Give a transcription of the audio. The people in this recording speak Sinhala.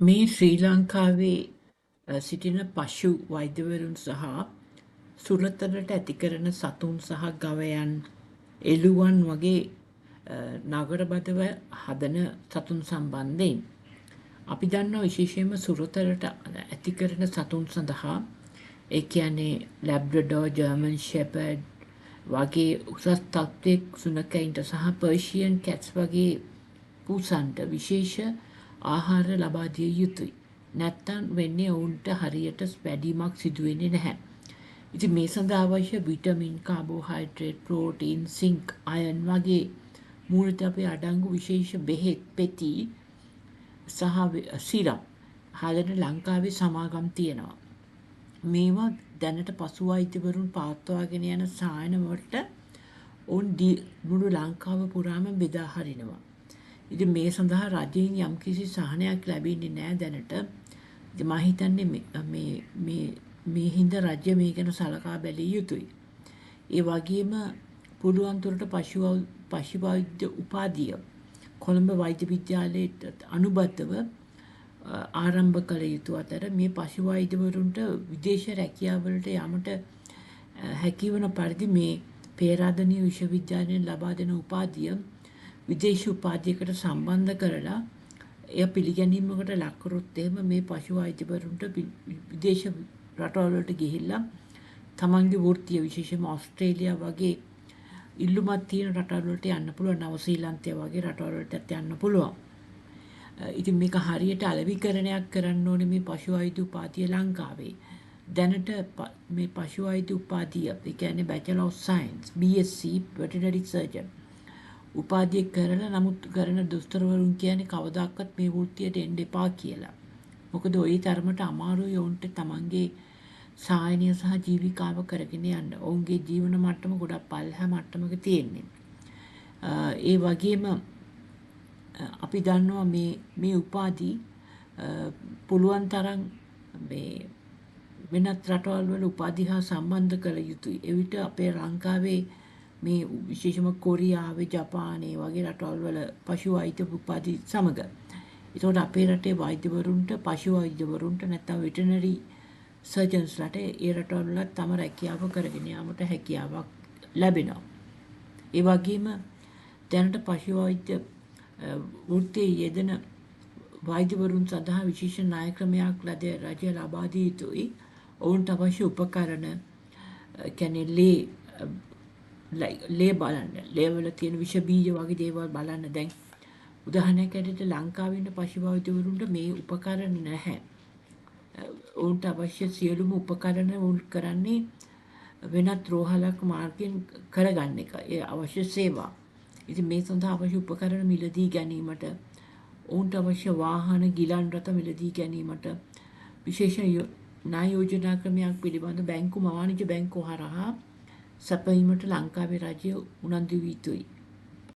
මේ ශ්‍රී ලංකාවේ සිටින පශු වෛද්‍යවරුන් සහ සුරතලට ඇති කරන සතුන් සහ ගවයන්, එළුවන් වගේ නගරබදව හදන සතුන් සම්බන්ධයෙන්. අපි දන්නවා විශේෂයෙන්ම සුරතලට ඇති කරන සතුන් සඳහා, ඒ කියන්නේ ලැබ්‍රඩෝර්, ජර්මන් ෂෙපර්ඩ් වගේ උසස් තත්ත්වයේ සුනඛයින්ට සහ පර්ෂියන් කැට්ස් වගේ පූසන්ට විශේෂ ආහාර ලබා දිය යුතුයි. නැත්තම් වෙන්නේ ඔවුන්ට හරියට වැඩීමක් සිදු වෙන්නේ නැහැ. ඉතින් මේ සඳහා අවශ්‍ය විටමින්, කාබෝහයිඩ්‍රේට්, ප්‍රෝටීන්, සිංක්, අයර්න් වගේ මූලද්‍රව්‍ය අඩංගු විශේෂ බෙහෙත් පෙති සහ සිරප් හදන ලංකාවේ සමාගම් තියෙනවා. මේවා දැනට පශු වෛද්‍යවරුන් පවත්වාගෙන යන සායන වලට ඔවුන් මුළු ලංකාව පුරාම බෙදා හරිනවා. ඉතින් මේ සඳහා රජයෙන් යම්කිසි සහනයක් ලැබෙන්නේ නෑ දැනට. ඉතින් මම හිතන්නේ මේ මේ හින්දා රජය මේ ගැන සලකා බැලිය යුතුයි. ඒ වගේම පුළුවන් දුරට පශු වෛද්‍ය උපාධිය කොළඹ වෛද්‍ය විද්‍යාලයට අනුබද්ධව ආරම්භ කළ යුතු අතර, මේ පශු වෛද්‍යවරුන්ට විදේශ රැකියාවලට යාමට හැකිවන පරිදි මේ පේරාදෙණිය විශ්වවිද්‍යාලයෙන් ලබා දෙන උපාධිය විදේශ උපාධියකට සම්බන්ධ කරලා එය පිළිගැනීමකට ලක් කරොත් එහෙම, මේ පශු වෛද්‍යවරුන්ට විදේශ රටවල් වලට ගිහිල්ලා තමන්ගේ වෘත්තිය, විශේෂයෙන්ම ඕස්ට්‍රේලියා වගේ ඉල්ලුමක් තියෙන රටවල් වලට යන්න පුළුවන්. නවසීලන්තය වගේ රටවල් වලටත් යන්න පුළුවන්. ඉතින් මේක හරියට අලෙවිකරණයක් කරන්න ඕනේ මේ පශු වෛද්‍ය උපාධිය ලංකාවේ. දැනට මේ පශු වෛද්‍ය උපාධිය, ඒ කියන්නේ Bachelor of Science, BSc Veterinary Surgeon උපාධිය කරලා නමුත් කරන දොස්තරවරුන් කියන්නේ කවදාකවත් මේ වෘත්තියට එන්න එපා කියලා. මොකද ඔය තරමට අමාරුයි ඔවුන්ට තමන්ගේ සායනය සහ ජීවිකාව කරගෙන යන්න. ඔවුන්ගේ ජීවන මට්ටම ගොඩක් පල්ලෙහා මට්ටමක තියෙන්නේ. ඒ වගේම අපි දන්නවා මේ මේ උපාධි පුළුවන් තරම් මේ වෙනත් රටවල් වල උපාධි හා සම්බන්ධ කළ යුතුයි. එවිට අපේ ලංකාවේ මේ විශේෂම කොරියාවේ, ජපානයේ වගේ රටවල් වල පශු වෛද්‍ය උපාධි සමග, එතකොට අපේ රටේ වෛද්‍යවරුන්ට, පශු වෛද්‍යවරුන්ට නැත්නම් වෙටර්නරි සර්ජන්ස්ලාට ඒ රටවල් වලත් තම රැකියාව කරගෙන යාමට හැකියාවක් ලැබෙනවා. ඒ වගේම දැනට පශු වෛද්‍ය වෘත්තියේ යෙදෙන වෛද්‍යවරුන් සඳහා විශේෂ ණය ක්‍රමයක් රජය ලබා දිය යුතුයි. ඔවුන්ට අවශ්‍ය උපකරණ, කියන්නේ ලේ ලේ බලන්න, ලේ වල තියෙන විෂ බීජ වගේ දේවල් බලන්න. දැන් උදාහරණයක් ඇටියට ලංකාවේ ඉන්න පශු වෛද්‍යවරුන්ට මේ උපකරණ නැහැ. ඔවුන්ට අවශ්‍ය සියලුම උපකරණ ඔවුන් කරන්නේ වෙනත් රෝහලක් මාර්ගයෙන් කරගන්න එක. ඒ අවශ්‍ය සේවා. ඉතින් මේ සඳහා අවශ්‍ය උපකරණ මිලදී ගැනීමට, ඔවුන්ට අවශ්‍ය වාහන, ගිලන් රථ මිලදී ගැනීමට විශේෂ ණය යෝජනා ක්‍රමයක් පිළිබඳ බැංකු, වාණිජ බැංකු හරහා සැපයීමට ලංකාවේ රජය උනන්දු විය යුතුයි.